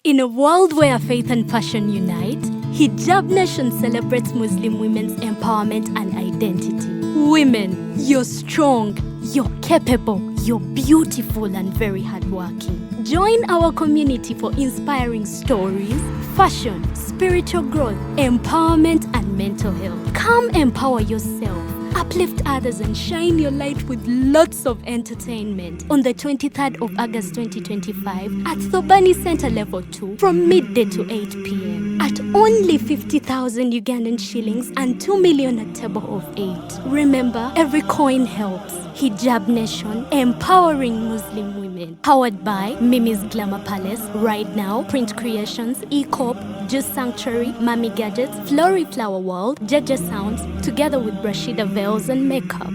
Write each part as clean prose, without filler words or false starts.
In a world where faith and passion unite, Hijab Nation celebrates Muslim women's empowerment and identity. Women, you're strong, you're capable, you're beautiful, and very hardworking. Join our community for inspiring stories, fashion, spiritual growth, empowerment, and mental health. Come empower yourself, uplift others, and shine your light with lots of entertainment on the 23rd of August 2025 at Thobani Center Level 2 from midday to 8 p.m. at only 50,000 Ugandan shillings and 2 million at table of 8. Remember, every coin helps. Hijab Nation, empowering Muslim women. Powered by Mimi's Glamour Palace, Right Now, Print Creations, ECOP, Juice Sanctuary, Mami Gadgets, Flory Flower World, Jaja Sounds, together with Brashida Veils and Makeup.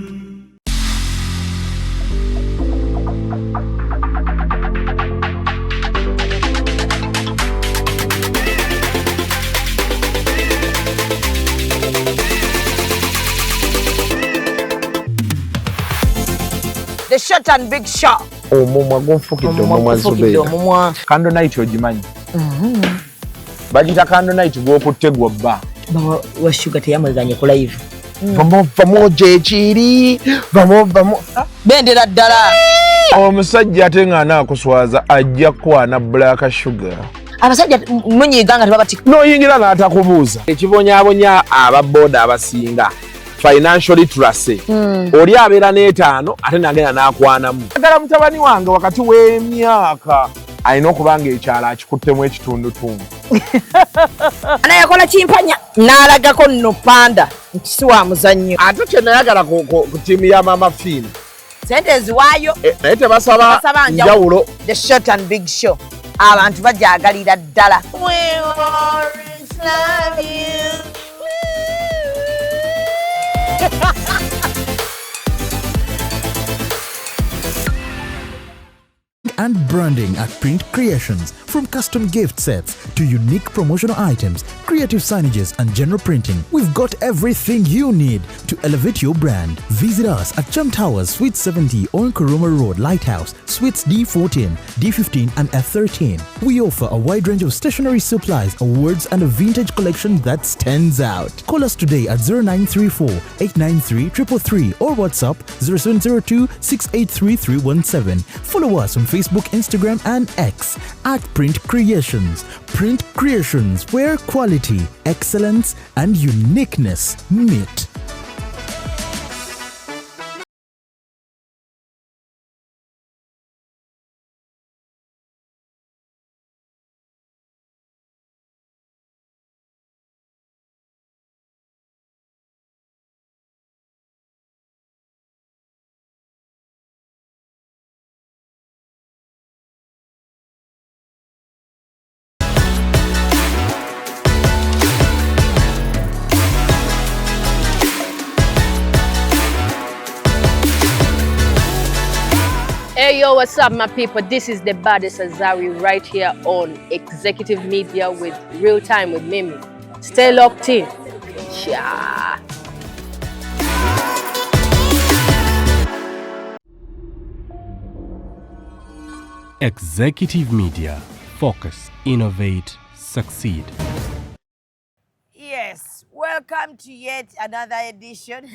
The short and big shot. Omumwa gunfukidde omumwa. Gufukidde Zubeida. Omumwa. Candle night ogimanyi? Bagita candle night, gwokutte gwobba. Bawa wa Shuga teyamweganye ku live. Vamo vamo gyekiri, vamo vamo. Bendera ddala. Omusajja ate nga anaakuswaza ajja kukwana Black Sugar. Abasajja munyiiga nga tebabati. N'oyingira n'atakubuuza. Ekibonyaabonya ababooda abasinga financial literacy. Oli abeera n'etaano ate nagenda n'akwanamu. Agala mutabani wange wakati w'emyaka alina okuba nga ekyalo akikuttemu ekitundutundu. Ana yakola kimpanya n'alagako nno panda nti si wa muzannyo. Ate kye nayagala ku ttiimu ya Mama Fiina, Sente eziwaayo. Naye tebasaba Tebasaba njawulo. njawulo. The short and big show abantu bajagalira ddala. We always love you. And branding at Print Creations. From custom gift sets to unique promotional items, creative signages, and general printing, we've got everything you need to elevate your brand. Visit us at Chum Towers, Suite 70 on Kuruma Road, Lighthouse, Suites D14, D15, and F13. We offer a wide range of stationery supplies, awards, and a vintage collection that stands out. Call us today at 0934 893 333 or WhatsApp 0702 683 317. Follow us on Facebook, Instagram, and X at Print Creations. Print Creations, where quality, excellence, and uniqueness meet. Hey yo, what's up, my people? This is the baddest Azari right here on Executive Media with Real Time with Mimi. Stay locked in. Yeah. Executive Media. Focus, innovate, succeed. Yes, welcome to yet another edition.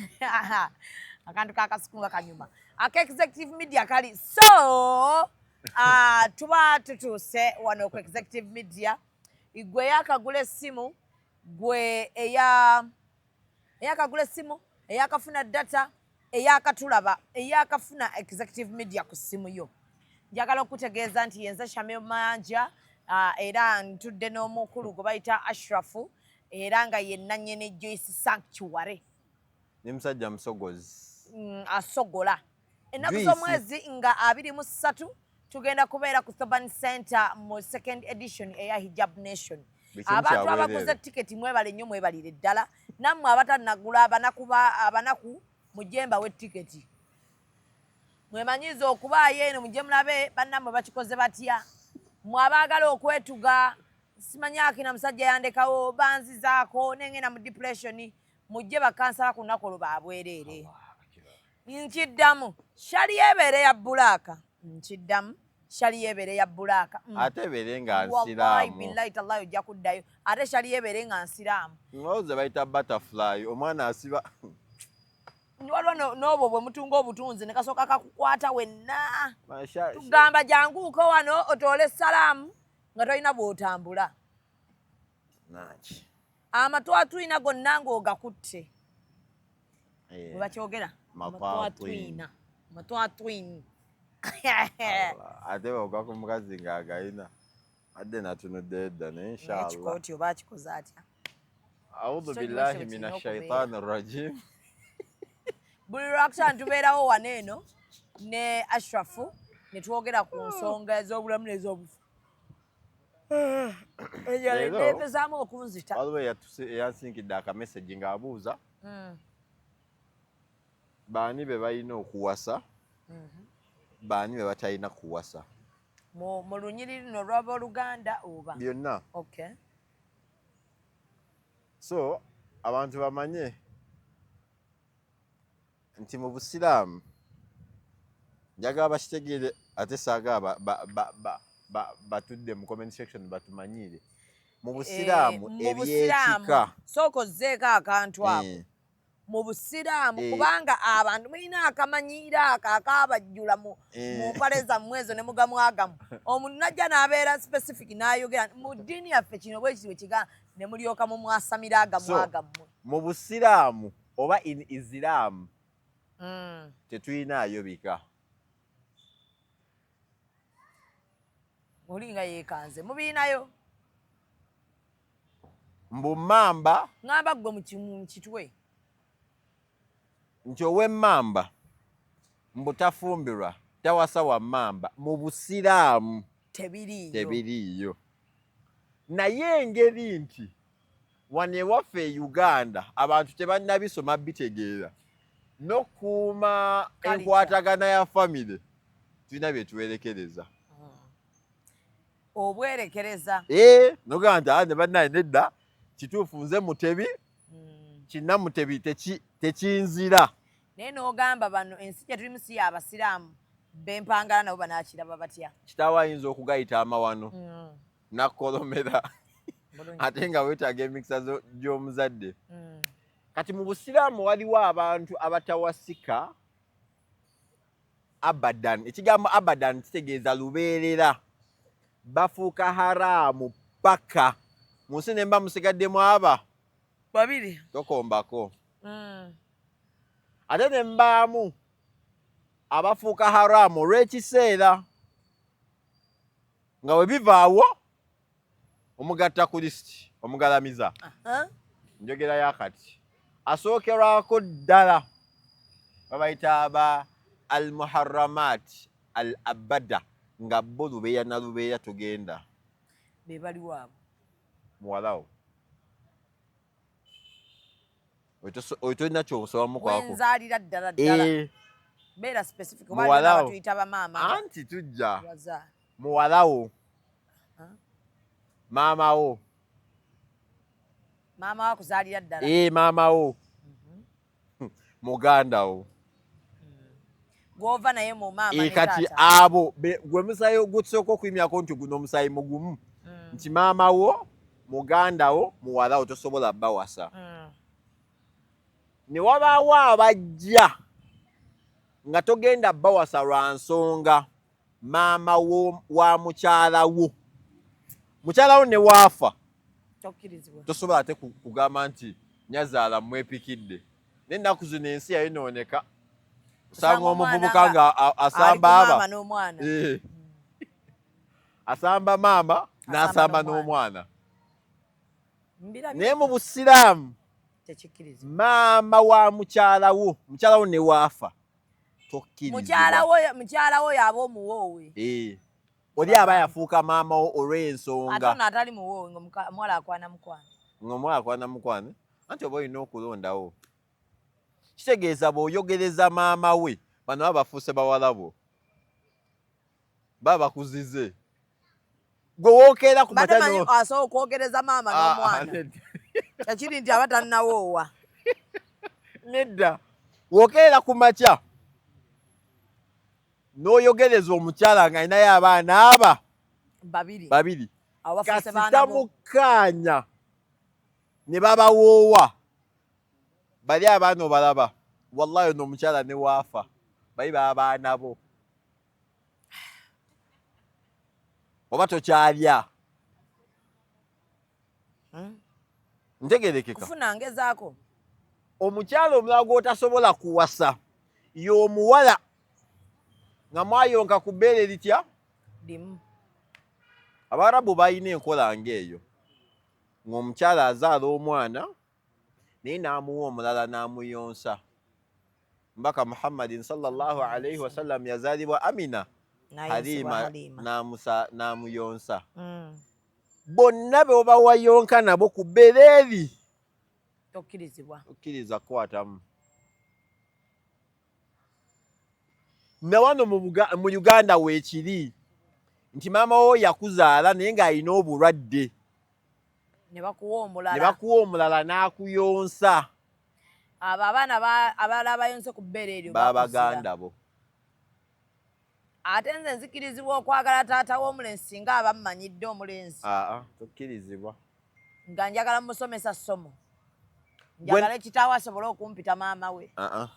Akantu kakasiku nga kanyuma. Aka Executive Media kali. So, tuba tutuuse wano ku Executive Media. Gwe yakagula essimu, gwe eya eyakagula essimu, eyakafuna data, eyakatulaba, eyakafuna Executive Media ku ssimu yo. Njagala okutegeeza nti yenze Shamil Mayanja, era ntudde n'omukulu gwe bayita Ashrafu, era nga ye nannyini Joyce Sanctuary. Ne musajja musogozi. Asogola ennaku Joyce. z'omwezi nga 23 tugenda kubeera ku Thoban Center mu second edition eya Hijab Nation. Buli kimu Abantu kya abaguze bwereere. tiketi, mwebale nnyo, mwebalire ddala. Nammwe abatannagula, abanaku abanaku mujje mbawe tiketi, mwemanyiza okubaayo eno, mujje mulabe bannammwe bakikoze batya. Mwe abaagala okwetuga, simanyi akina musajja yandekawo, banzizaako nengenda mu depression, mujje bakansala ku lunaku olwo babwereere. Nkiddamu, shali yebeere ya black. Nkiddamu, Shali yebeere ya bulaaka. Ate ebeere nga Wallahi nsiraamu. billahi tallahi ojja kuddayo ate shali yebeere nga nsiraamu. Ndowooza bayita butterfly omwana asiba. Waliwo n'obwo bwe mutunga obutunzi ne kasooka kakukwata wenna. Tugamba janguuko wano otoole salaamu nga tolina bw'otambula. Amatwatwina gonna ng'ogakutte. Bwe bakyogera. Amatwatwina. Amatwatwini. Ate bw'ogwa ku mukazi ng'agayina adde natunudde edda naye inshallah. Ekikooti oba akikoze atya? Audhu billahi mina shaitani rajim. Buli lwakutano tubeerawo wano eno ne Ashrafu ne twogera ku nsonga ez'obulamu n'ez'obufu. Empezaamu okunzita. Waliwo eyansinkidde akamesegi ng'abuuza baani be balina okuwasa, baani be batalina kuwasa. Mu lunyiriri luno olw'abooluganda oba? Byonna. Okay. So abantu bamanye nti mu Busiraamu njagala bakitegeere ate saagala batudde mu comment section batumanyiire. Mu Busiraamu ebyekika. Sooka ozzeeko akantu ako. Mu Busiraamu kubanga abantu mulina akamanyiiro ako akabajjula mu mpale zammwe ezo ne mugamwagamu. Omuntu n'ajja n'abeera specific n'ayogera mu ddiini yaffe kino bwe kiti bwe kigamba ne mulyoka mumwasamira agamwagammwe. Mu Busiraamu oba in Islam tetulinayo bika. Oli nga yeekanze mubiinayo. Mbu mmamba. Ŋŋamba ggwe mu kitwe. Nti ow'emmamba mbu tafumbirwa tawasa wa mmamba mu Busiraamu tebiriiyo. Tebiriiyo. Naye engeri nti wano ewaffe e Uganda abantu tebannabisoma bitegeera n'okukuuma enkwatagana ya famire tulina bye twerekereza. Obwerekereza. Nogamba nti ne bannaye nedda kituufu nze Mutebi kinna Mutebi tekinzira. Naye n'ogamba bano ensi gye tulimu si y'Abasiraamu b'empangala nabo banaakiraba batya? Kitaawe ayinza okugayita amawano n'akkolomera ate nga weetaaga emikisa gy'omuzadde. Kati mu Busiraamu waliwo abantu abatawasika abadan. Ekigambo abadan kitegeeza lubeerera. Bafuuka haraamu paka. Mu nsi ne mba musigaddemu aba babiri tokombako. Ate ne mbaamu abafuuka haraamu olw'ekiseera nga bwe bivaawo omugatta ku lisiti omugalamiza. Njogera ya kati asookerwako ddala babayita aba al-muharramat al-abada nga bo lubeera na lubeera tugenda. Be baliwo abo. Muwalawo. Oyo tolina ky'osobola mukwako. Wenzaalira ddala ddala. Beera specific oba tuyita bamaama. Anti tujja. Muwalawo. Maama wo. Maama wo akuzaalira ddala. Maama wo. Muganda wo. Gw'ova naye mu maama ne taata. Kati abo gwe musaayi ogusooka okuyimyako nti guno omusaayi mugumu. Nti maama wo, muganda wo, muwala wo tosobola bawasa. Ne wabaawo abajja nga togenda bawasa lwa nsonga maama wo wa mukyala wo. Mukyala wo ne waafa. Tosobola ate kugamba nti nyazaala mwepikidde. N'ennaku zino ensi yayonooneka. Osanga omuvubuka nga asamba aba. Asamba maama n'asamba n'omwana. Naye mu Busiraamu maama wa mukyala wo, mukyala wo ne waafa tokkirizibwa. Mukyala wo y'aba omuwoowe. Oli aba yafuuka maama wo olw'ensonga. Ate ono atali muwoowe ng'omuwala akwana mukwano. Ng'omuwala akwana mukwano anti oba olina okulondawo. Kitegeeza bw'oyogereza maama we bano baba bafuuse bawala bo. Baba bakuzize. Gwe wookeera ku makya asobola okwogereza maama n'omwana. Ekiri nti aba tannawoowa. Nedda. Wookeera ku makya. N'oyogereza omukyala ng'alinayo abaana aba babiri babiri, abo bafuuse kasita baana bo. mukkaanya ne babawoowa bali abaana obalaba, wallahi ono omukyala ne waafa bali babaana bo, oba tokyalya. Ntegerekeka? Kufuna ngezaako. Omukyala omulala gw'otasobola kuwasa y'omuwala nga mwayonka ku bbeere litya? Limu. Abarabu balina enkola ng'eyo, ng'omukyala azaala omwana naye n'amuwa omulala n'amuyonsa. Mbaka Muhammadin sallallahu alaihi wasallam yazaalibwa Amina. Nayonsebwa. Halima. Halima. N'amuyonsa. Bonna be oba wayonka nabo ku bbeere Tokkirizibwa. Okkiriza kukwatamu na wano mu Uganda weekiri nti maama wo yakuzaala naye ng'alina obulwadde, ne bakuwa ne omulala, bakuwa omulala n'akuyonsa. Abo abaana abalala abayonse ku bbeere eryo bakuzira. Babaganda bo. Ate nze nzikirizibwa okwagala taata w'omulenzi singa aba mmanyidde omulenzi? Aa, tokkirizibwa. Nga njagala musomesa ssomo, njagala ekitaawe asobole okumpita maama we. Aa,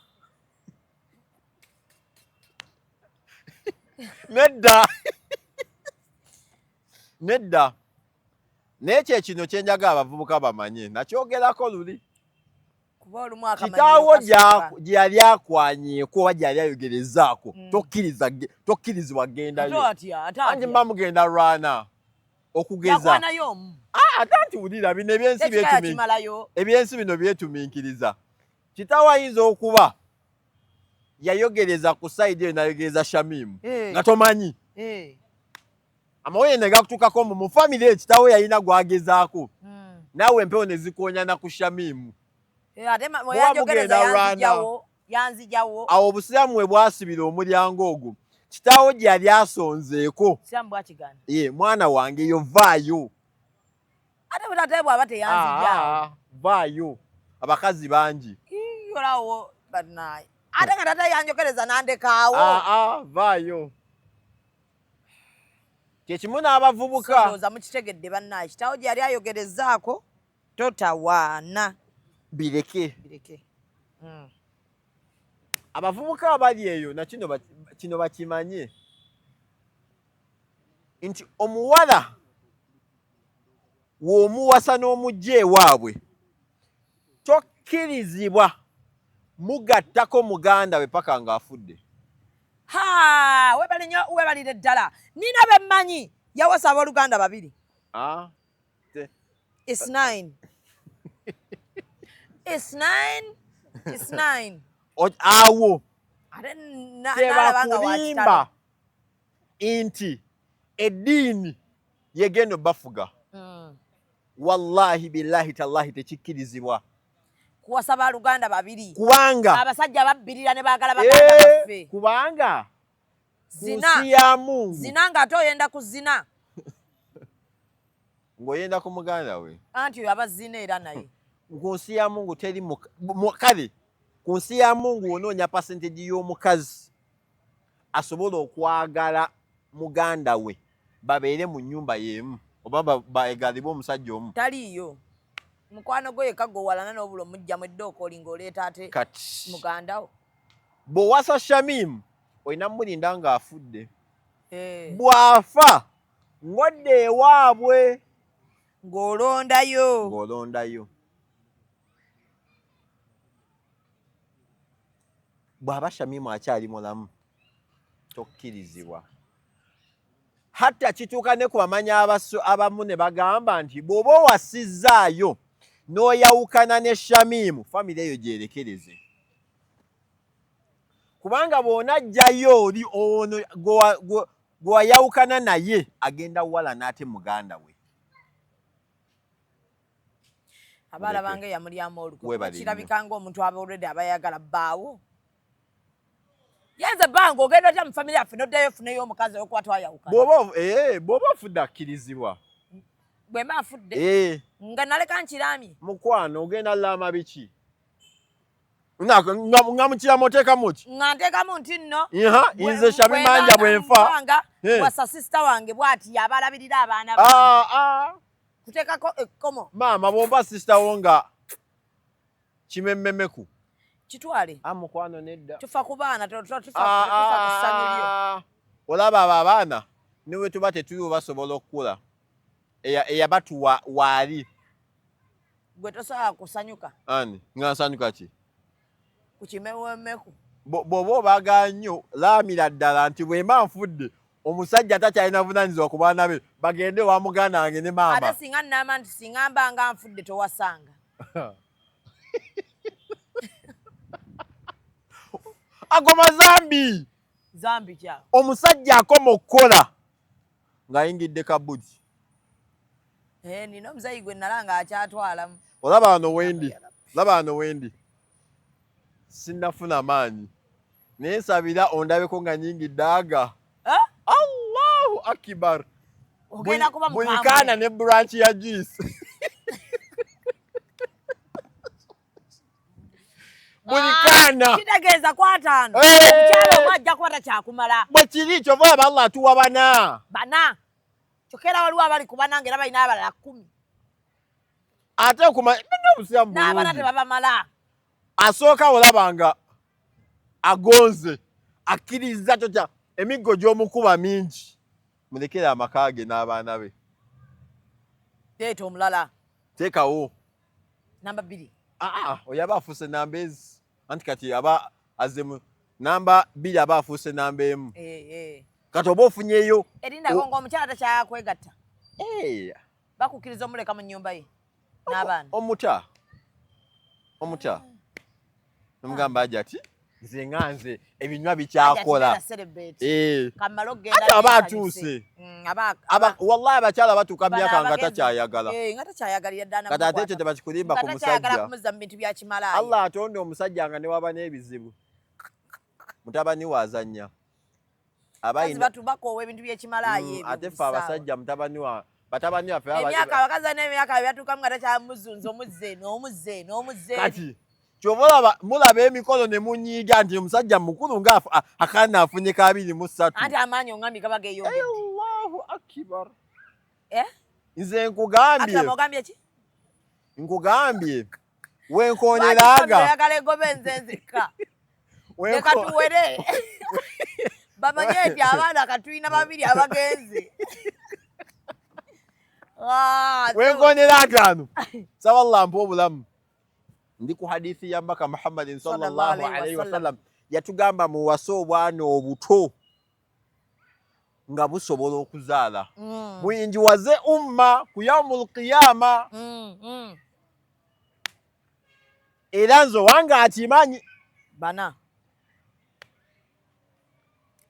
nedda, nedda. Naye kye kino kyenjaga abavubuka bamanye, nakyogerako luli. Kuba olumu akamanyiiro Kitaawo kasukka. gye yali akwanyeeko oba gye yali ayogerezaako, tokkirizibwa Ate gendayo. atya? Ate Anti atya? mba mugenda lwana okugeza. Yakwanayo omu. Ah, ate anti wulira bino ebyensi Ekika yakimalayo. Ebyensi bino byetuminkiriza. Kitaawo ayinza okuba yayogereza ku side eyo nayogereza Shamimu nga tomanyi, amawulire ne gakutuukako mu famire eyo kitaawo yalina gwagezaako, naawe empewo ne zikoonyana ku Shamimu. Ate Muba yanjogereza. mugenda lwana. Yanzijawo, yanzijawo. Awo obusiraamu we bwasibira omulyango ogwo kitaawo gye yali asonzeeko. Siramu bwakigana. Ye mwana wange yo vaayo. Ate bwe taata bw'aba teyanzijaawo? Ah, vaayo, abakazi bangi. Olawo banaye, ate nga taata yanjogereza nandekaawo. Ah, ah, vaayo. Kyekimu n'abavubuka. Ndowooza mukitegedde bannaye, kitaawo gye yali ayogerezaako totawaana. Bireke. Bireke. Abavubuka abali eyo nakino kino bakimanye nti omuwala w'omuwasa n'omujja ewaabwe tokkirizibwa mugattako muganda we paka ng'afudde. Ha, webale nnyo, webalire ddala. Nina bemmanyi yawasa abooluganda babiri. Ah, It's nine, it's nine, it's nine. Awo Ate nalaba nga tebakubimba wakitalo. nti eddiini yegenda obafuga. Wallahi billahi tallahi tekikkirizibwa. Kuwasa baluganda babiri. Kubanga abasajja babbirira ne baagala baganda baffe. Kubanga ku Zina. nsi ya Mungu. Zina ng'ate oyenda ku zina. Ng'oyenda ku muganda we. Anti oyo aba zina era naye. Ku nsi ya Mungu teri kale ku nsi ya Mungu onoonya percentage y'omukazi asobola okwagala muganda we babeere mu nnyumba y'emu oba baegalibwe omusajja omu. Taliiyo mukwano gwe yekka gwewalana n'obula omugjamu edda okooli ng'oleeta ate Kati muganda wo. Bw'owasa Shamimu olina mulinda ng'afudde. Bw'afa ng'odda ewaabwe. Ng'olondayo. Ng'olondayo. Bw'aba Shamimu akyali mulamu tokkirizibwa. Hatta kituuka ne ku bamanyi abamu ne bagamba nti bw'oba owasizzaayo n'oyawukana ne Shamimu, famire eyo gyerekereze, kubanga bw'onajjayo oli ono gwe wayawukana naye agenda wala n'ate muganda we. Abaala Muleke. bange yamulyamu olukwe. Weebale nnyo. Kirabika ng'omuntu aba already abayagala bbaawo yenze bbanga ogenda otya mu famire yaffe noddayo ofuneyo omukazi olwokuba twayawukana? Bw'oba ofudde akkirizibwa. Bwe mba nfudde Eh, nga naleka nkiramye. Mukwano, ogenda laama biki? Nga mukiramu oteekamu ki? Nga nteekamu nti nno nze Shamimanja bwe nfa wasa sisita wange bw'ati yaba alabirira abaana bange. Kuteekako ekkomo. Maama bw'ompa sisita wo nga kimemmemeku kitwale. Mukwano nedda. Tufa ku baana, tufa ku ssanyu lyo. Olaba abo abaana ne bwe tuba tetuli basobola okukula. Eyabatuwa waali. Gwe tosobola kusanyuka. Ani? Nga nsanyuka ki? Ku kimewemeku. Bw'oba obaagala nnyo laamira ddala nti bwe mba nfudde omusajja takyalina buvunaanyizibwa ku baana be bagende ewa muganda wange ne maama. Ate singa nnamba nti singa mba nga nfudde towasanga. Ago mazambi. Zambi kya? Omusajja akoma okukola ng'ayingidde kabuti. Nina omuzeeyi gwe nnala ng'akyatwalamu. Olaba wano wendi, laba wano wendi. Sinnafuna maanyi. Naye nsabira ondabeko nga nnyingidde aga. Allahu Akbar. Ogenda kuba mukambwe. Buli kaana ne branch ya juice. Buli kaana. Kitegeeza ku ataano. Omukyala omu ajja kuba takyakumala. Bwe kiri kyova olaba Allah atuwa bana. Bana. Kyokka era waliwo abali ku bana ng'era balina abalala 10. Ate okumanya obusiraamu bulungi. N'abana tebabamala. Asooka olaba nga agonze akkiriza totya emiggo gy'omukuba mingi. Mulekere amaka ge n'abaana be. Leeta omulala. Teekawo. Namba 2. Oyo aba afuuse namba ezi. Anti kati aba azemu namba 2 aba afuuse namba 1. Kati oba ofunyeyo. Erindako ng'omukyala takyakwegatta. Bakukkiriza omuleka mu nnyumba ye n'abaana. Omuta. Omuta. Nomugamba aja ati nze nga nze ebinywa bikyakola. Ate aba atuuse. Wallahi abakyala batuuka myaka nga takyayagala. Kati ate ekyo tebakikulimba ku musajja. Allah atonda omusajja nga ne waba n'ebizibu. Mutabani we azannya. Bakoowa ebintu by'ekimalaayo ebyo. Ate ffe abasajja mutabani wa batabani baffe emyaka abakazi n'emyaka byatuukamu nga takyamuzunza omuzze n'omuzze n'omuzze. Kati kyova olaba mulaba emikono ne munyiiga nti omusajja mukulu nga akaana afunye ka 23. Anti amaanyi ongambye gaba geeyongedde. Allahu Akbar. Nze nkugambye. Ate ogambye ki? Nkugambye. Wenkooneraga. Oyagala egobe nze nzekka. Leka tuwere. Bamanye nti abaana katulina 2 abagenzi. Wenkoonera 5. Saba Allah ampe obulamu. Ndi ku hadithi ya Mbaka Muhammadin sallallahu alaihi wasallam yatugamba muwase obwana obuto nga busobola okuzaala. Muyingiwaze umma ku yaumul qiyama. Era nze owange akimanyi. Bana.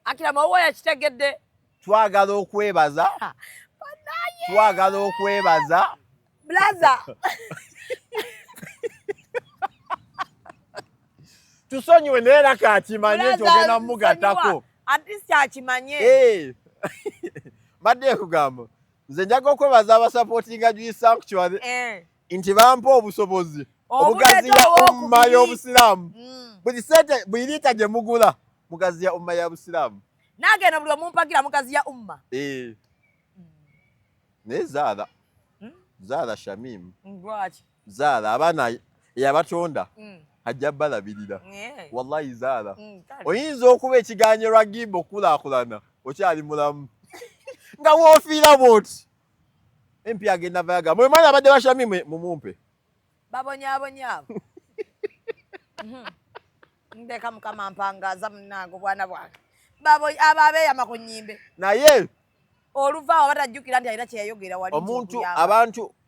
Akira mawo yakitegedde. Twagala okwebaza. Twagala okwebaza. Blaza. Tusonyiwe naye era kakimanye nti ogenda mugattako. At least akimanye. Mbadde nkugamba nze njaga okwebaza abasapootinga Juice Sanctuary nti bampa obusobozi obugaziya umma y'Obusiraamu. Buli sente buli liita gye mugula mugaziya umma ya Busiraamu. Nagenda buli omumpagira mugaziya umma. Naye Zaala. Zaala Shamim. Lwaki? Zaala abaana yabatonda. Ajja balabirira. Wallahi Zaala. Oyinza okuba ekiganye lwa Gimba okukulaakulana okyali mulamu. Nga woofiira bw'oti. MP agenda vayaga. Mwe mwana abadde ba Shamim mumumpe. Babonyaabonya abo. Ndeka Mukama mpangaza munnange obwana bwange. Abo abeeyama ku nnyimbe. Naye oluvaawo batajjukira nti alina kye yayogera wali. Omuntu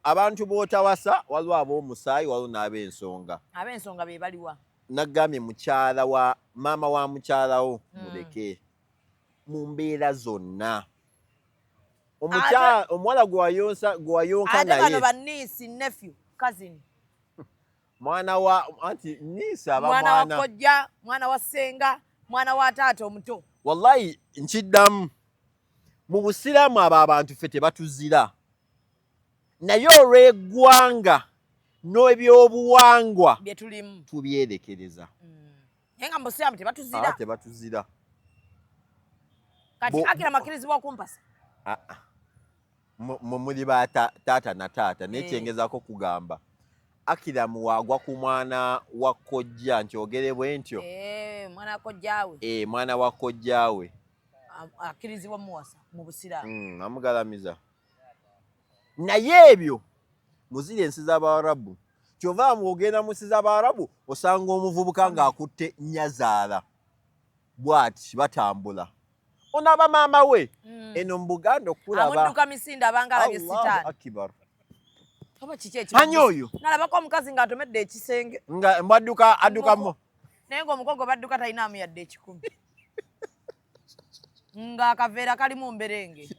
abantu b'otawasa waliwo ab'omusaayi waliwo n'ab'ensonga. Ab'ensonga be baliwa. Nagambye mukyala wa maama wa mukyalawo muleke mu mbeera zonna. Omuwala gwe wayonka naye. Ate bano ba niece, nephew, cousin. Mwana wa anti niece aba mwana wa kojja, mwana wa ssenga, mwana wa taata omuto. Wallahi nkiddamu. Mu busiraamu abo abantu ffe tebatuzira. Naye olw'eggwanga N'ebyobuwangwa bye tulimu tubyerekereza. Naye nga mu busiraamu tebatuzira. Ah, tebatuzira. Kati akira makirizibwa okumpasa. Ah, ah. Mwe muli ba taata na taata, naye kyengezaako kugamba, Akiramu waagwa ku mwana wa kojja, nkyogere bwe ntyo. Eh, mwana wa kojjaawe. Eh, mwana wa kojjaawe. Akkirizibwa muwasa mu busiraamu. Amugalamiza. Naye ebyo muziri ensi z'Abawarabu. Kyova mwogenda mu nsi z'Abawarabu osanga omuvubuka ng'akutte nnyazaala bw'ati batambula. Onaaba maama we eno mu Buganda okulaba. Amudduka misinde abanga alabye Allahu sitaani. Akbar. Oba kiki ekimu? Ani oyo? Nalabako omukazi ng'atomedde ekisenge. Nga mbadduka adduka mu. Naye ng'omukogo badduka talinaamu yadde 1,000. Ng'akaveera kalimu mberenge.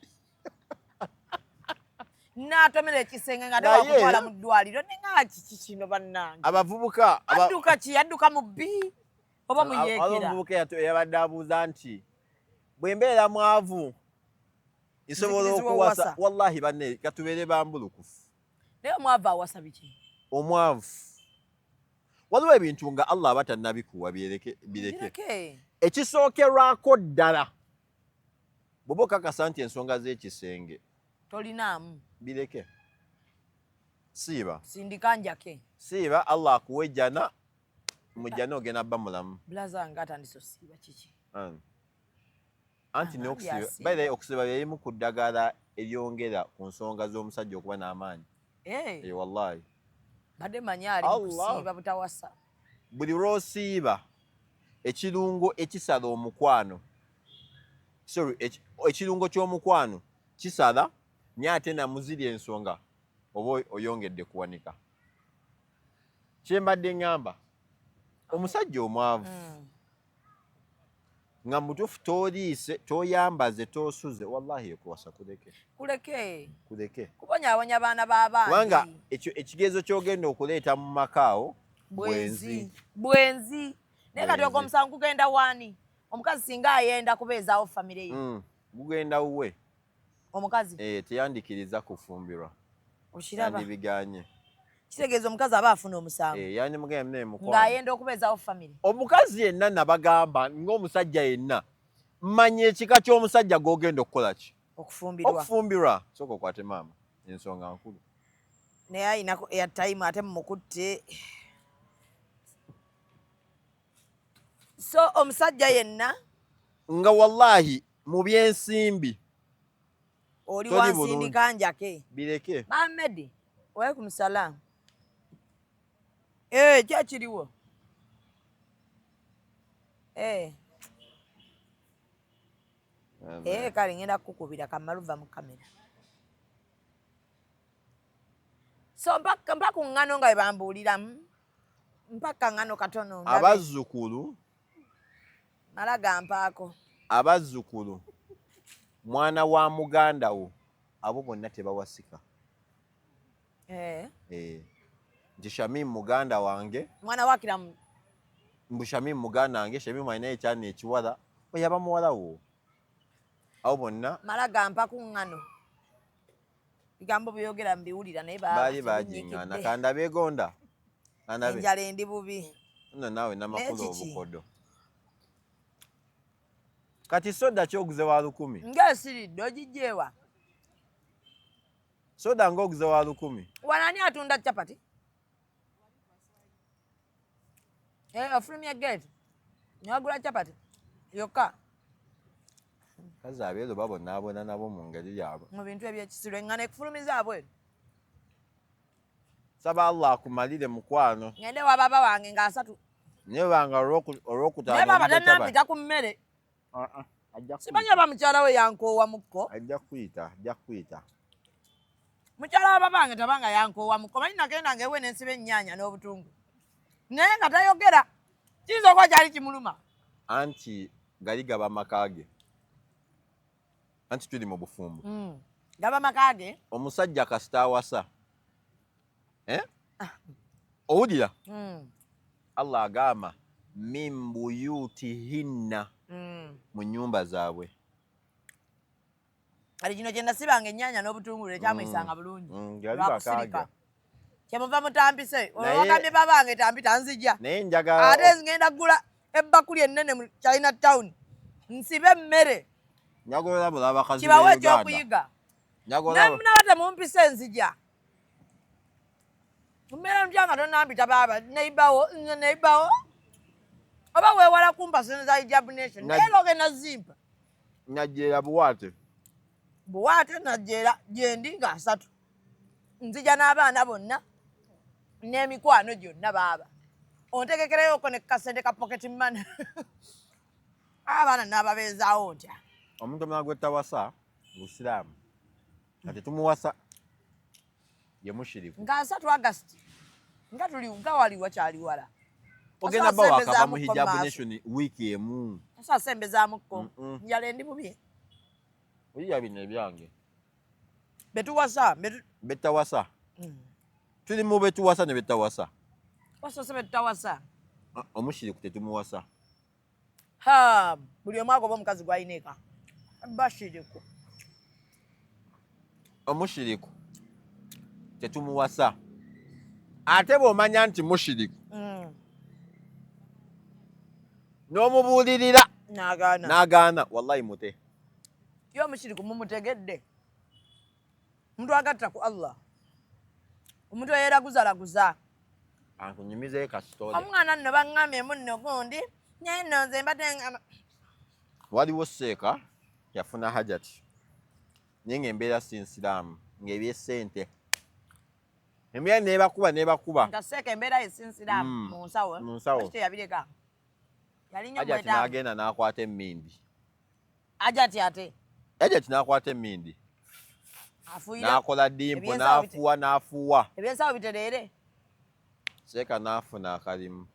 N'atomera ekisenge nga Naye- tewakutwala mu ddwaliro. Ne nga kiki kino bannange? Abavubuka Adduka ki? Adduka mu bbi oba mu yeekera? Omuvubuka yabadde abuuza nti bwe mbeera mwavu nsobola Nzikirizibwa okuwasa. owasa. Wallahi banne katubeere bambulukufu. Naye omwavu awasa biki? Omwavu waliwo ebintu nga Allah aba tannabikuwa bireke. Bireke. Ekisookerwako ddala bw'oba okakasa nti ensonga z'ekisenge tolinaamu, bireke. Siiba. Sindika njake. Siiba, Allah akuwa ejjana, mu jjana ogenda bba mulamu. Blaza nga atandise osiiba kiki? Anti Ah, n'okusiiba, byasiiba. by the way, okusiiba byerimu ku ddagala eryongera ku nsonga z'omusajja okuba n'amaanyi. Eh, Wallahi. Badde manyi ali mu Allah. kusiiba butawasa. Buli lw'osiiba ekirungo ekisala omukwano, sorry, ekirungo ky'omukwano kisala, naye ate namuziri ensonga oba oyongedde kuwanika. Kye mbadde ŋŋamba, omusajja omwavu nga mutuufu tooliise, toyambaze, tosuze, wallahi ekuwasa kuleke. Kuleke. Kuleke. Kubonyaabonya baana b'abandi. Kubanga ekyo ekigezo ky'ogenda okuleeta mu maka awo bwenzi. Bwenzi. Naye kati Bwenzi. ogwo omusango gugenda waani? Omukazi singa ayenda kubeezaawo famire ye. Gugenda wuwe. Omukazi. Teyandikiriza kufumbirwa. Okiraba. Yandibiganye. Kitegeeza omukazi aba afuna omusango. Yandimugambye naye mukwano. Ng'ayenda okubeezaawo famire. Omukazi yenna nabagamba ng'omusajja yenna, manya ekika ky'omusajja gw'ogenda okukola ki? Okufumbirwa. Okufumbirwa. Sooka okwate maama, ensonga nkulu. Naye ayinako airtime ate mumukutte. So omusajja yenna nga wallahi mu byensimbi oli toli bulungi. wansindika njake. Bireke. Ahmed, waalaikum salaam. Ki ekiriwo? Kale ngenda kukukubira kamaluva mu kamera. So mpa ku ŋŋano nga bwe bambuuliramu. Mpa kaŋŋano katono ndabe. Abazzukulu. Mala gampaako. Abazzukulu mwana wa muganda wo abo bonna tebawasika. Nti Shamim muganda wange. Mwana wa Kiramu. Mbu Shamim muganda wange, Shamim alina ekyana ekiwala, oyo aba muwala wo. Abo bonna. Mala gampa ku ŋŋano. Bigambo byogera mbiwulira naye baba Baali bagiŋŋaana. Kanda beegonda. Kanda be. Enjala endi bubi. Nno naawe namakulu Naye kiki? obukodo. Kati soda kyoguze wa 1000? Ng'esiridde ogigyewa. Soda ng'oguze wa 1000? Wano ani atunda chapati? Ofulumya gate. Newagula chapati yokka. Kazi abeeru babonaabona nabo mu ngeri yaabwe. Mu bintu eby'ekisiru eŋŋano ekufulumiza abweru. Saba Allah akumalire mukwano. Ngende wa baba wange nga 3. Naye banga olwokutaano Naye baba oludde tannampita ku mmere. Ah, ah, ajja Simanyi oba mukyala we yankoowa mukko. Ajja kuyita, ajja kuyita. Mukyala wa baba wange tabanga yankoowa mukko. Manyi nagenda ng'ewe ne nsiba ennyaanya n'obutungulu. Naye nga tayogera. Kiyinza okuba kyali kimuluma. Anti gali gaba maka ge. Anti tuli mu bufumbo. Gaba maka ge. Omusajja kasita awasa. Owulira? Allah agamba min buyutihinna. Mu nnyumba zaabwe. Kati kino kye nasibanga ennyaanya n'obutungulu ekyamuyisanga bulungi. Gali Lwakusirika. bakaaga. Kyemuva mutambise. Naye- Wagambye babange tambita nzija. Naye njagala Ate ngenda kugula ebbakuli ennene mu China Town. Nsibe emmere. Njagala olabula abakazi Kibawe b'e Uganda. ekyokuyiga. Njagala Naba temumpise nzija. Mbeera ntya nga tonambita baaba neibawo nze neibawo. Oba weewala kumpa sente za Hijab Nation. Naye era ogenda zimpa. Najjeera buwaate. Buwaate najjeera gyendi nga 30. Nzija n'abaana bonna n'emikwano gyonna baaba. Ontegekereyoko ne kasente ka pocket money. Abaana n'ababeezaawo ntya. Omuntu omulala gwe tawasa Musiraamu. Nga tetumuwasa ye mushiriku. Nga 30 August. Nga tuli nga wali wakyali wala. Ogenda Osobola bba wakava mu sembezaamuko Hijab maaso. Nation wiiki emu. Osobola sembezaamuko. Njala endi bubi. Oyiya bino ebyange. Betuwasa. Betawasa. Tuli mu betuwasa ne betawasa. Wasoose betutawasa. Omushiriku tetumuwasa. Ha, buli omu agoba omukazi gw'alina eka. Bashiriku. Omushiriku tetumuwasa. Ate bw'omanya nti mushiriku. N'omubuulirira. N'agaana. N'agaana, wallahi mute. Ye omushiriku mumutegedde. Omuntu agatta ku Allah. Omuntu eyeeraguzalaguza. Ankunyumizeeyo ka story. Omwana nno baŋŋambye munno gundi, naye nno nze mbadde ngamba. Waliwo seeka yafuna hajati. Naye ng'embeera si nsiraamu, ng'ebyessente. Embeera neebakuba neebakuba. Nga seeka embeera ye si nsiraamu mu nsawo. Mu nsawo. Lwaki teyabireka? Yali nnyo Hajati mwetaavu. n'agenda n'akwata emmindi. Hajati ate? Hajati n'akwata emmindi. Afuuyira. N'akola dimpo, Ebyensawo bite- n'afuuwa, n'afuuwa. Ebyensawo bitereere. Seeka n'afuna akalimu.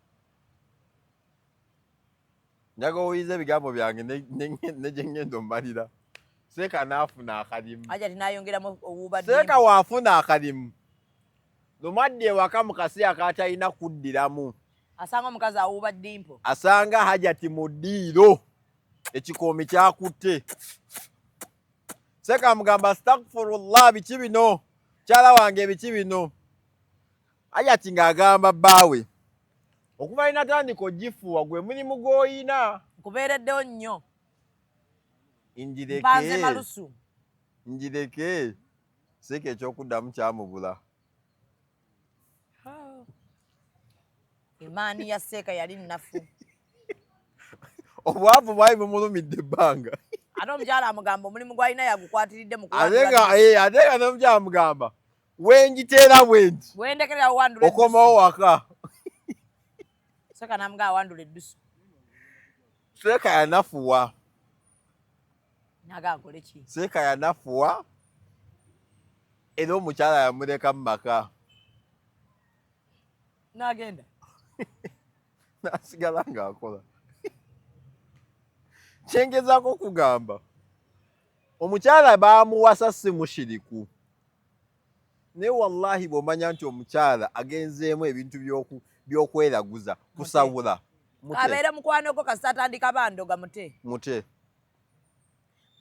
Njagala owulirize ebigambo byange ne gye ngenda ommalira. Seeka n'afuna akalimu. Hajati n'ayongeramu owuuba Seeka dimpo. w'afuna akalimu. Lumadde ewaka mu kaseera k'atalina kuddiramu. Asanga omukazi awuuba dimpo. Asanga Hajati mu ddiiro. Ekikoomi kyakutte. Seeka amugamba astaghfirullah biki bino? Mukyala wange biki bino? Hajati ng'agamba bbaawe. Okuva lwe natandika ogifuuwa gwe mulimu gw'oyina. Nkubeereddewo nnyo. Njireke. Mpanze malusu. Njireke. Seeka ekyokuddamu kyamubula. Imaani ya seeka yali nnafu. Obwavu bwali bumulumidde ebbanga. Ate omukyala amugamba omulimu gw'alina yagukwatiridde mu Ate kuwandula. nga n'omukyala amugamba wengiteera bwe nti. Wendekerera wandula eddusu. Okomawo waka. Seeka n'amugamba awandula eddusu. Seeka yanafuwa. N'agamba akole ki? Seeka yanafuwa era omukyala yamuleka mu maka. N'agenda. N'asigala ng'akola. Kyengezaako okugamba omukyala baamuwasa si mushiriku. Naye wallahi bw'omanya nti omukyala agenzeemu ebintu by'okweraguza, kusawula. Mute. Abeere mukwano gwo kasita atandika bandoga mute. Mute.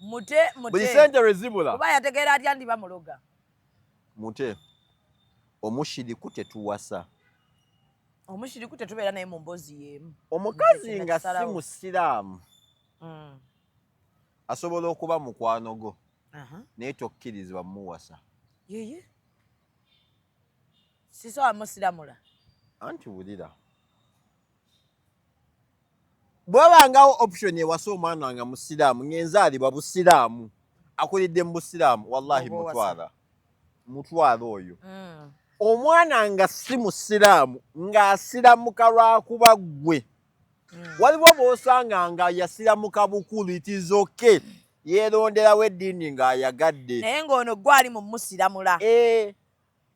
Mute, mute. Buli ssente lwe zibula. Kuba yategeera atya nti bamuloga. Mute. Omushiriku tetuwasa. Omushiriku tetubeera naye mu mboozi y'emu. Omukazi Nze nga si nakisalawo. musiraamu asobola okuba mukwano gwo naye tokkirizibwa mmuwasa. Yeye. Sisobola musiramula. Anti wulira. Bw'obangawo option ewasa omwana nga musiraamu ng'enzaalibwa busiraamu akulidde mu busiraamu wallahi Oba owasa. mutwala. Mutwala oyo. Omwana nga si musiraamu ng'asiramuka lwakuba ggwe. Waliwo bw'osanga nga yasiramuka bukulu it is okay. Yeeronderawo eddiini ng'ayagadde. Naye ng'ono gwali mu musiramula.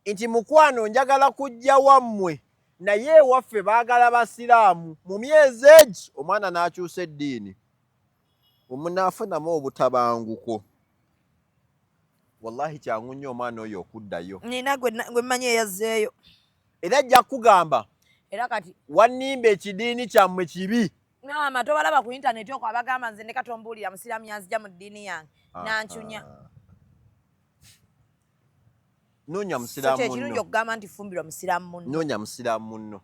Nti mukwano njagala kujja wammwe naye ewaffe baagala basiraamu mu myezi egi omwana n'akyusa eddiini. Omunaafunamu obutabanguko. Wallahi kyangu nnyo omwana oyo okuddayo. Nina gwe mmanyi eyazzeeyo. Era ajja kukugamba. Era kati wannimba ekidiini kyammwe kibi. Maama tobalaba ku internet okwo abagamba nze ndeka tombuulira musiraamu yanzija mu ddiini yange nancunya. Noonya So musiraamu kyekirungi munno. okugamba nti fumbirwa musiraamu munno. Noonya musiraamu munno.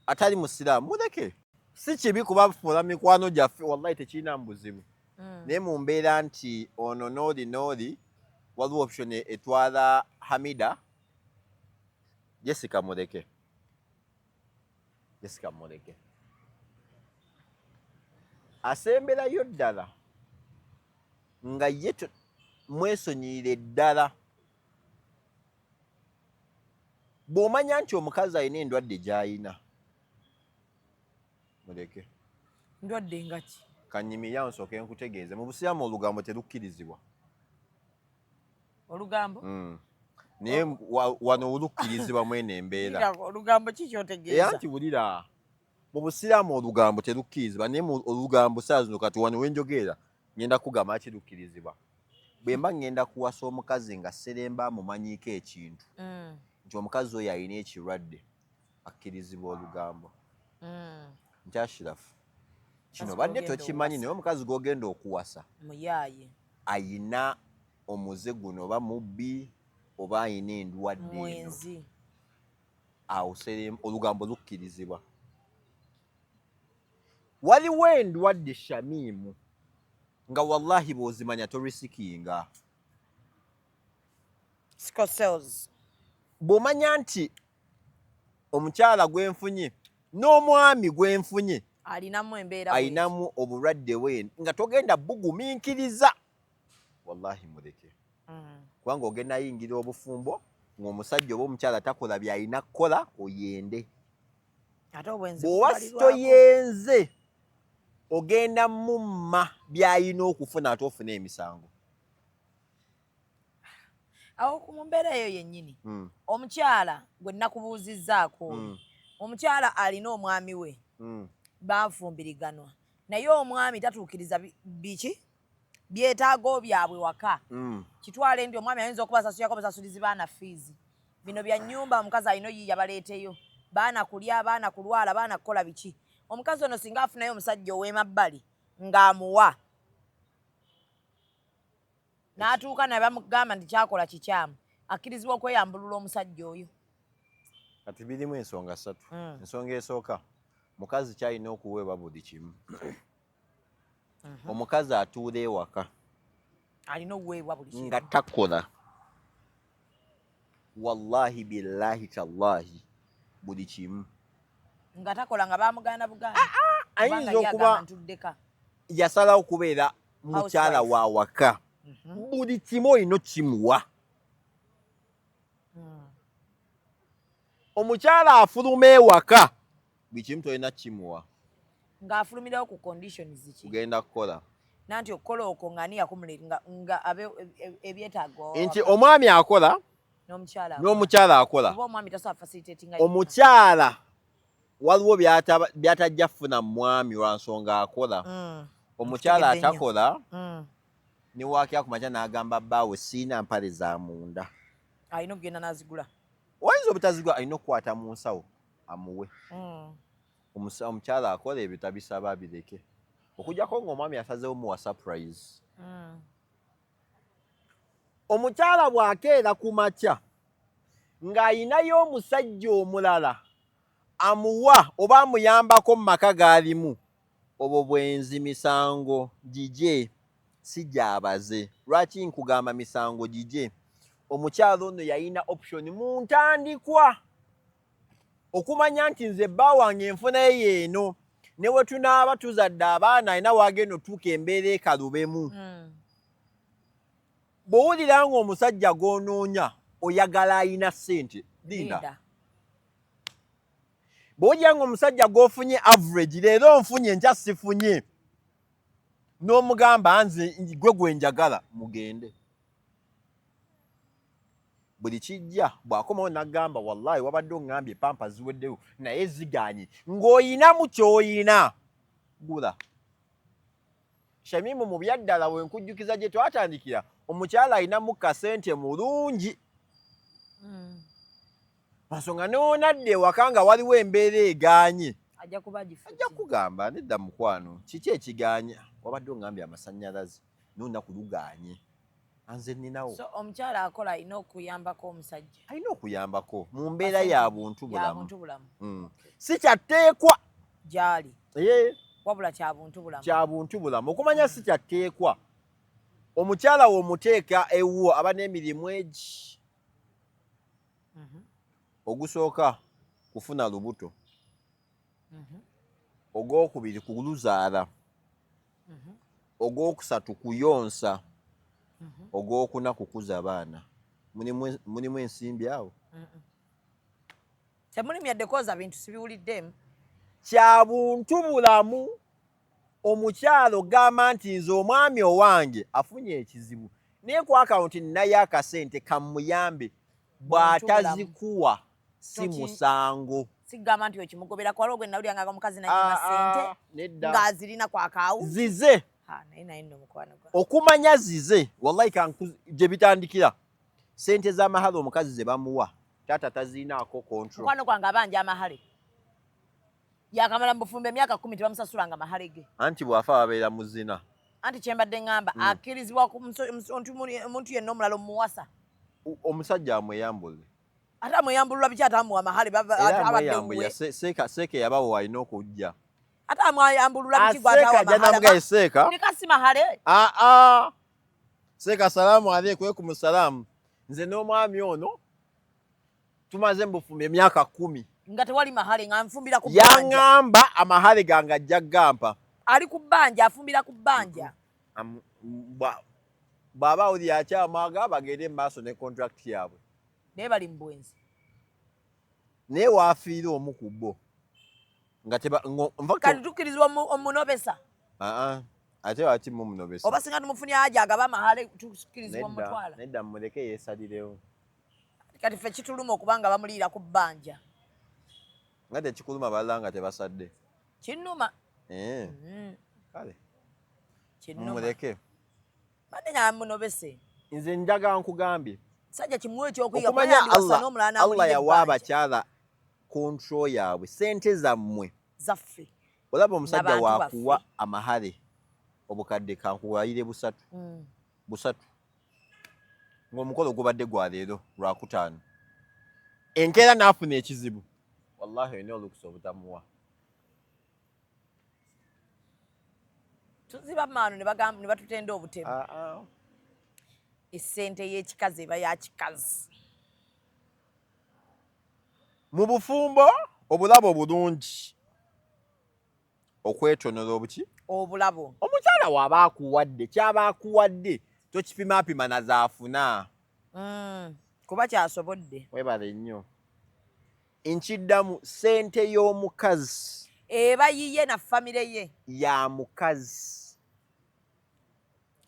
Atali musiraamu muleke. Si kibi kubafuula mikwano gyaffe, wallahi tekirina buzibu. Naye mu mbeera nti ono n'oli n'oli, waliwo option etwala Hamida, Jessica muleke. Jessica muleke. Asemberayo ddala nga ye mwesonyiyire ddala. Bw'omanya nti omukazi alina endwadde gy'alina, muleke. Ndwadde nga ki? Kanyimirira nsooke nkutegeeze, mu busiraamu olugambo terukkirizibwa. Olugambo? Naye wano olukkirizibwa mwene embeera. Olugambo ki kyotegeeza? Era nti wulira, mu busiraamu olugambo terukkirizibwa, naye olugambo saa zino kati wano wenjogeera ngenda kugamba kirukkirizibwa. Bwe mba ngenda kuwasa omukazi nga sseremba amumanyiiko ekintu, nti omukazi oyo alina ekirwadde, akkirizibwa olugambo. Nti Ashirafu, kino badde tokimanyi, naye omukazi gw'ogenda okuwasa muyaaye, ayina omuze guno, oba mubbi oba ayina endwadde eno. Awo olugambo lukkirizibwa. Waliwo endwadde, Shamiimu, nga wallahi bw'ozimanya torisikinga. Sickle cells. Bw'omanya nti omukyala gwenfunye n'omwami gwenfunye alinamu embeera, alinamu obulwadde bwe, nga togenda bugumiikiriza, wallahi muleke. Kubanga ogenda yingira obufumbo ng'omusajja oba omukyala takola by'alina kukola, oyende. Bw'oba toyenze, ogenda mumma by'alina okufuna, ate ofuna emisango. Awo mu mbeera eyo yennyini, omukyala gwe nakubuuzizzaako, omukyala alina omwami we, bafumbiriganwa, naye omwami tatuukiriza biki byetaago byabwe waka. Kitwale nti omwami ayinza okuba asasulako busasulizi baana fees, bino bya nnyumba, omukazi alina oyiiya, baleeteyo baana kulya, baana kulwala, baana kukola biki. Omukazi ono singa afunayo omusajja ow'emabbali ng'amuwa, n'atuuka naye bamugamba nti kyakola kikyamu, akkirizibwa okweyambulula omusajja oyo? Kati birimu ensonga ssatu. Ensonga esooka, mukazi kyalina okuweebwa buli kimu. Omukazi atuula ewaka alina okuweebwa buli kimu nga takola, wallahi billahi tallahi, buli kimu. Nga takola, nga bamugaana bugaana? Ayinza okuba ntuddeka. Yasalawo kubeera mukyala wa waka, buli kimu olina okimuwa. Omukyala afuluma ewaka, buli kimu tolina kimuwa. Ng'afulumirawo ku conditions ki? Kugenda kukola. Nanti okukola okwo ng'ani yakumule nga abe ebyetaago? Nti omwami akola n'omukyala. N'omukyala akola. Oba omwami tasobola facilitatinga? Omukyala waliwo by'atajja kufuna mwami lwa nsonga akola. Omukyala Nkitegedde nnyo. atakola, ne waakya kumakya n'agamba bbaawe, siina mpale za munda, alina okugenda n'azigula. Oyinza obutazigula, alina okukwata mu nsawo amuwe. Omukyala akola ebyo tabisaba, abireke, okuggyako ng'omwami asazeewo muwa surprise. Omukyala bw'akeera ku makya ng'ayinayo omusajja omulala amuwa oba amuyambako mu maka g'alimu, obwo bwenzi, misango gigye, si gyabaze. Lwaki nkugamba misango gigye? Omukyala ono yalina option mu ntandikwa okumanya nti nze bba wange enfuna ye yeeno, ne we tunaaba tuzadde abaana, alina waagenda otuuka embeera ekalubemu. Bw'owulira ng'omusajja gw'onoonya oyagala ayina ssente, linda. Linda. Bw'owulira ng'omusajja gw'ofunye average, leero nfunye, nkya sifunye, n'omugamba nze gwe gwe njagala, mugende. Buli kijja bw'akomawo n'agamba, wallahi wabadde oŋŋambye pampa ziweddewo naye ziganye, ng'oyinamu ky'oyina, gula. Shamimu, mu byaddala we nkujjukiza gye twatandikira, omukyala alinamu kasente mulungi, nsonga n'onadda ewaka nga waliwo embeera egaanye, ajja kuba agifute. Ajja kugamba, nedda mukwano, kiki ekiganye? Wabadde oŋŋambye amasannyalaze n'olunaku luganye. Anze nninawo. So omukyala akola alina okuyambako omusajja. Alina okuyambako mu mbeera ya buntu Ya bulamu. buntu bulamu. Si kyatteekwa gyali. Ye. Wabula kya buntu bulamu. Kya buntu bulamu. Okumanya si kyatteekwa. Omukyala w'omuteeka ewuwo aba n'emirimu egi. Ogusooka kufuna lubuto. Ogwokubiri kuluzaala. Ogwokusatu kuyonsa. Ogwokuna kukuza baana. Mulimu ensimbi awo? Temulimu yadde kwoza bintu, sibiwuliddemu. Kya buntu bulamu omukyalo gamba nti nze omwami owange afunye ekizibu naye ku akawunti ninayo akasente kamuyambe, bw'atazikuwa si musango. Sigamba nti okimugoberako, waliwo gwe nawulira nga omukazi nanyima ssente Nedda. ng'azirina ku akawunti. Zize. Naye nno mukwano gwa. Okumanya zize, wallahi gye bitandikira. Sente z'amahale omukazi ze bamuwa taata tazirinaako control. Mukwano gwange abanja amahale, yakamala mu bufumbo emyaka 10, tebamusasulanga mahale ge. Anti bw'afa babeera muzina. Anti kyembadde ŋŋamba, akkirizibwa omuntu yenna omulala omuwasa? Omusajja amweyambule. Ate amweyambulula biki? Ate amuwa mahale Era abadde amweyambulira. wuwe. Seeka yabawo alina okujja. Ate amweyambulula biki gwe atawa Seeka ajja mahale? namugaye seeka. Nika si mahale. Aa, seeka, salaamu aleikumu salaamu. Nze n'omwami ono tumaze mu bufumbo emyaka 10. Nga tewali mahale, nga nfumbira ku bbanja. Yaŋŋamba amahale gange ajja gampa. Ali ku bbanja, afumbira ku bbanja. Bw'aba awulira akyamwaga, bagende mu maaso ne contract yaabwe. Naye bali mu bwenzi. Naye waafiira omu ku bo nga teba in fact- Kati tukkirizibwa omunobesa? Aa, ate waki mumunobesa? Oba singa tumufunye aja agaba amahale, tukkirizibwa Nedda, omutwala? nedda, mumuleke yeesalirewo. Kati ffe kituluma okubanga bamuliira ku bbanja. Nga tekikuluma balala nga tebasadde? Kinnuma. Eh, kale Kinnuma. mumuleke. Badde nga munobese. Nze njagala nkugambye. Sajja kimuwe ekyokuyiga. Okumanya Kuba yandiwasa Allah, n'omulala Allah n'amulira yawa ebbanja. abakyala control yaabwe, sente zammwe. Zaffe. Olaba omusajja N'abantu wakuwa baffe. amahale obukadde kankuwayire 300, 300, ng'omukolo gubadde gwa leero Lwakutaano, enkeera n'afuna ekizibu, wallahi olina olukusa obutamuwa. Tuziba maano ne bagamba ne batutenda obutemu. Ah, ah. Essente y'ekikazi eba ya kikazi. Mu bufumbo obulabo bulungi okwetonera obuki? Obulabo. Omukyala w'aba akuwadde kyaba akuwadde, tokipimaapima nazaafuna. Kuba kyasobodde. Webale nnyo. Nkiddamu, ssente y'omukazi eba yiye na famire ye. Ya mukazi.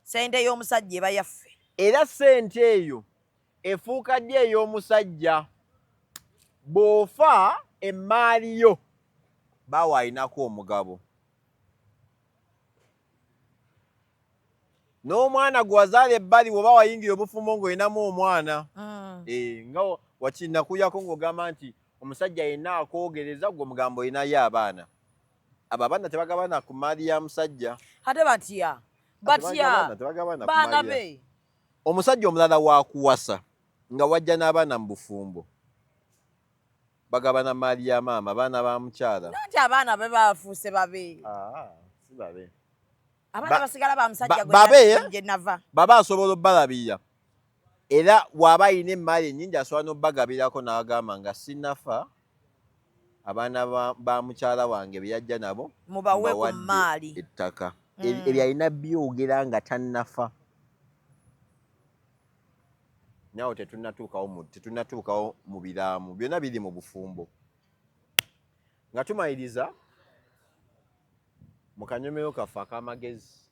Sente y'omusajja eba yaffe. Era ssente eyo efuuka ddi ey'omusajja? Bw'ofa emmaali yo baawe alinako omugabo n'omwana gwe wazaala ebbali. Bw'oba wayingira obufumbo ng'olinamu omwana, nga wakinakuyako ng'ogamba nti omusajja yenna akwogereza gwe omugambo olinayo abaana, abo abaana tebagabana ku maali ya musajja. Ate batya batya? Tebagabana ku Baana maali ya be. Omusajja omulala wakuwasa nga wajja n'abaana mu bufumbo, bagabana maali ya maama, baana ba mukyala. Nanti abaana be bafuuse babe. Ah, si babe. Abaana basigala ba musajja gwe babe, eh? gye nava. Baba asobola obbalabirira, era bw'aba alina emaali ennyingi asobola n'obbagabirako n'agamba nga sinnafa, abaana ba mukyala wange be yajja nabo mubawe ku mbawadde maali. ettaka. Ebyo alina byogera nga tannafa. Naawe tetunnatuukawo mu biraamu, byonna biri mu bufumbo. Nga tumaliriza mu kanyomero kaffe ak'amagezi,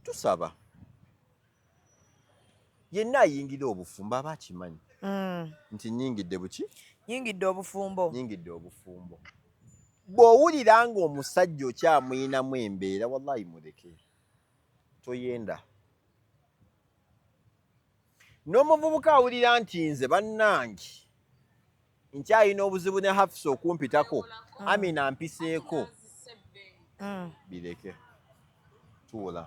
tusaba yenna ayingira obufumbo aba akimanyi nti nnyingidde buki? Nyingidde obufumbo. Nyingidde obufumbo. Bw'owulira ng'omusajja okyamuyinamu embeera, wallahi muleke, toyenda. N'omuvubuka awulira nti nze bannange nkyalina obuzibu ne Hafisa okumpitako, Amina mpiseeko, bireke, tuula.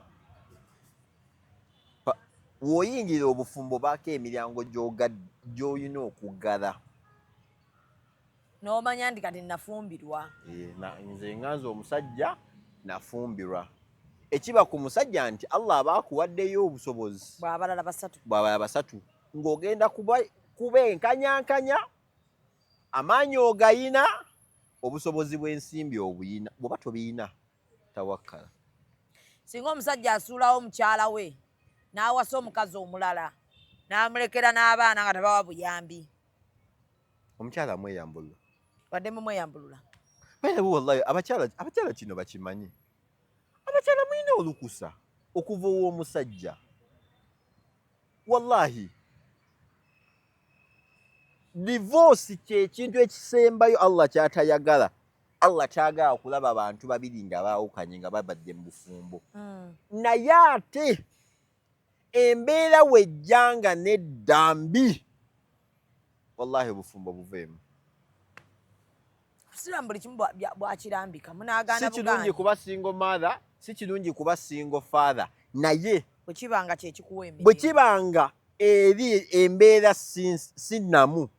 W'oyingira obufumbo baako emiryango gy'olina okuggala. N'omanya nti kati nafumbirwa. Eh, nze nga nze omusajja nafumbirwa. Ekiba ku musajja nti Allah aba akuwaddeyo obusobozi bw'abalala basatu, bw'abalala basatu, ng'ogenda kubenkanyankanya, amaanyi ogayina, obusobozi bw'ensimbi obuyina, bw'oba tobiyina tawakkala. Singa omusajja asuulawo mukyala we n'awasa omukazi omulala n'amulekera n'abaana nga tabawa buyambi, omukyala amweyambulula. Wadde mumweyambulula. Baye wallahi abakyala kino bakimanyi. Abakyala mulina olukusa okuva ow'omusajja. Wallahi divorce kyekintu ekisembayo Allah kyatayagala. Allah kyagala kulaba abantu babiri nga baawukanye nga babadde mu bufumbo. Naye ate embeera wejjanga nedda mbi, wallahi obufumbo buveemu. Obusiraamu buli kimu bwakirambika, munaagaana. Si kirungi kuba single mother, si kirungi kuba single father, naye bwe kibanga kyekikuwa bwe kibanga eri embeera si nnamu,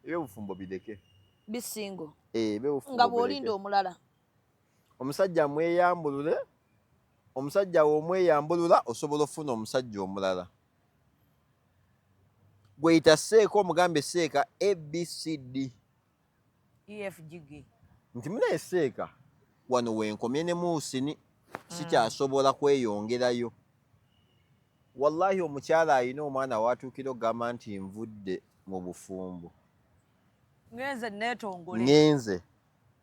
ebyobufumbo bireke. Bisingo. Eh, ebyobufumbo nga bw'olinda omulala. Omusajja mweyambulule. Omusajja w'omweyambulula osobola okufuna omusajja omulala gweyita seeka, omugambe seeka ABCD EFGG nti munaye seeka, wano wenkomye ne muusini, sikyasobola kweyongerayo. Wallahi omukyala alina omwana watuukira okugamba nti nvudde mu bufumbo, ngenze neetongole, ngenze,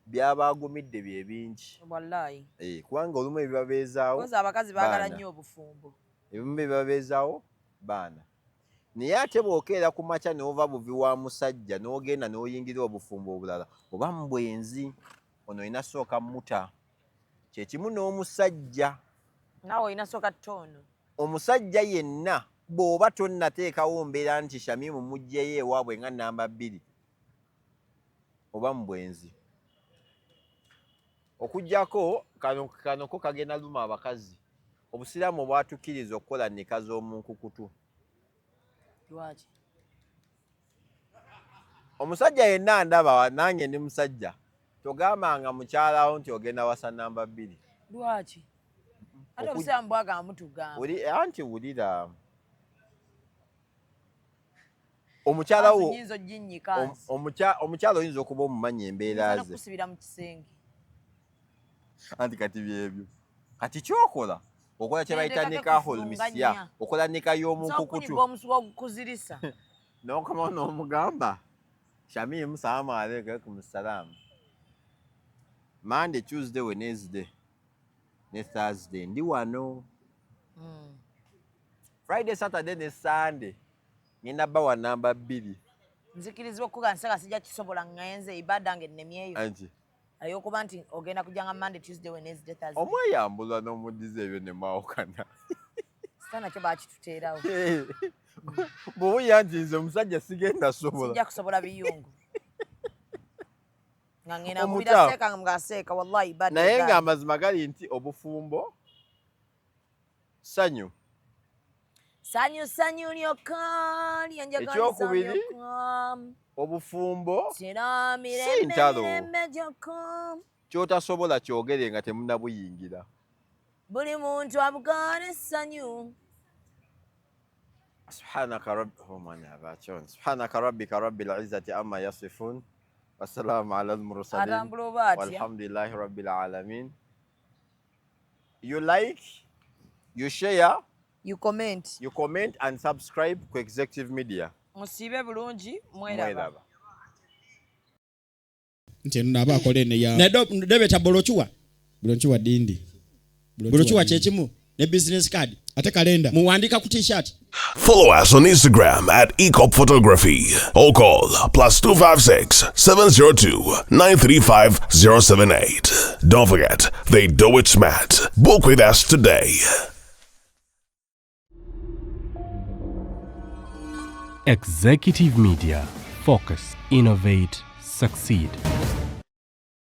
byaba agumidde bye bingi. Wallahi. Eh, kubanga olumu ebibabeezaawo kozi abakazi baagala baana. Nnyo obufumbo. Ebimu ebibabeezaawo baana. Naye ate bw'okeera ku makya n'ova buvi wa musajja n'ogenda n'oyingira obufumbo obulala, oba mu bwenzi, ono olina sooka muta. Kyekimu n'omusajja. Naawe olina sooka toono. Omusajja yenna bw'oba tonnateekawo mbeera nti Shamimu muggyeyo ewaabwe nga namba 2, oba mu bwenzi. Okuggyako kano, kano ko kagenda luma abakazi. Obusiraamu bwatukkiriza okukola nika z'omu nkukutu. Lwaki? Omusajja yenna ndaba, nange ndi musajja, togambanga mukyalawo nti ogenda wasa namba 2. Lwaki ate? Obusiraamu bwagamba mutugamba. Anti wulira, omukyala wo nyinza oginnyika. Omukyala oyinza okuba omumanyi embeera ze. Kusibira mu kisenge. Anti kati byebyo, kati kyokola, okola kye bayita Nendekako nikahul kufunga misya. Nnya. Okola nika y'omunkukutu. Nsobola omusuwa ogukuzirisa. N'okomawo n'omugamba, Shamimu, salaamu aleikum. Salaamu. Monday, Tuesday, Wednesday ne Thursday ndi wano. Friday, Saturday ne Sunday ngenda bawa namba 2. Nzikirizibwa okukuga nseka sijja kisobola, ŋŋenze ibada nga ennemyeyo. Anti Ey'okuba nti ogenda kujjanga Monday, Tuesday, Wednesday, Thursday. Omweyambulwa n'omuddiza ebyo ne mwawukana. Sita nakyo bakituteerawo. Bw'owulira nti nze omusajja sigenda sobola, sijja kusobola biyungu nga ngenda Omutaafu. nkubira seeka nga mugaseeka, wallahi ibada Naye egaana. ng'amazima gali nti obufumbo ssanyu. Sanyu sanyu lyokka lyenjagaliza. Ekyokubiri, Lyokka. obufumbo Tera si mirembe ntalo. Mirembe gyokka. Kyotasobola kyogere nga temunnabuyingira. Buli muntu abugaana essanyu. Subhanaka rabbi, oh, mwana abakyon, subhanaka rabbika rabbil izzati amma yasifun wasalaamu ala almursalin Atambula oba atya. Walhamdulillahi rabbil alamin. You like, you share, you comment, you comment and subscribe ku Executive Media. Musiibe bulungi, mweraba. Mweraba. Nti eno naaba akola eno ya Naye debeta brochure. Brochure dindi. Brochure kyekimu ne business card. Ate kalenda. Muwandika ku T-shirt. Follow us on Instagram at Ecop Photography or call +256 702 935 078. Don't forget, they do it smart. Book with us today. Executive Media. Focus, innovate, succeed.